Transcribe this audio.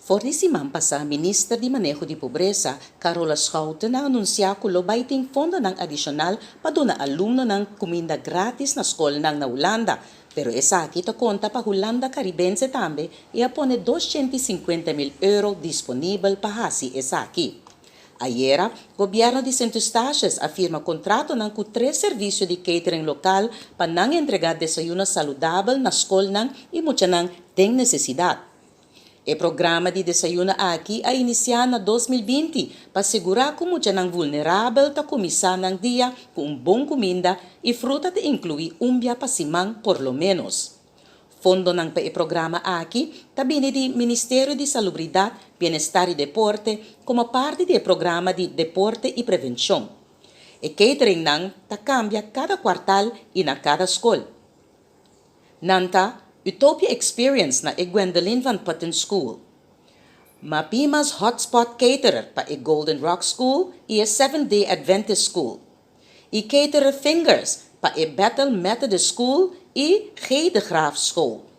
For di siman pasá minister di Maneho di Pobresa, Carola Schouten a anunsiá ku lo bai tin fondonan adishonal pa duna alumnonan kuminda grátis na skolnan na Hulanda. Pero esaki ta konta pa Hulanda Karibense tambe i a pone 250.000 euro disponibel pa hasi esaki. Ayera, gobièrnu di Sint Eustatius a firma kontratonan ku tres servisio di catering lokal pa nan entregá desayuno saludabel na skolnan i muchanan den nesesidat. E programa di desayuno aki a inisiá na 2020 pa sigurá ku muchanan vulnerabel ta kuminsá nan dia ku un bon kuminda i fruta ta inkluí un bia pa siman por lo ménos. Fondonan pa e programa aki ta bini di Ministerio di Salubridat, Bienestar i Deporte komo parti di e programa di Deporte i Prevenshon. E cateringnan ta kambia kada kuartal i na kada skol. Nan ta Utopia Experience na e Gwendolyn van Putten School, Mapima's Hotspot Caterer pa e Golden Rock School i e Seventh Day Adventist School, i Caterer Fingers pa e Bethel Methodist School i G. de Graaf School.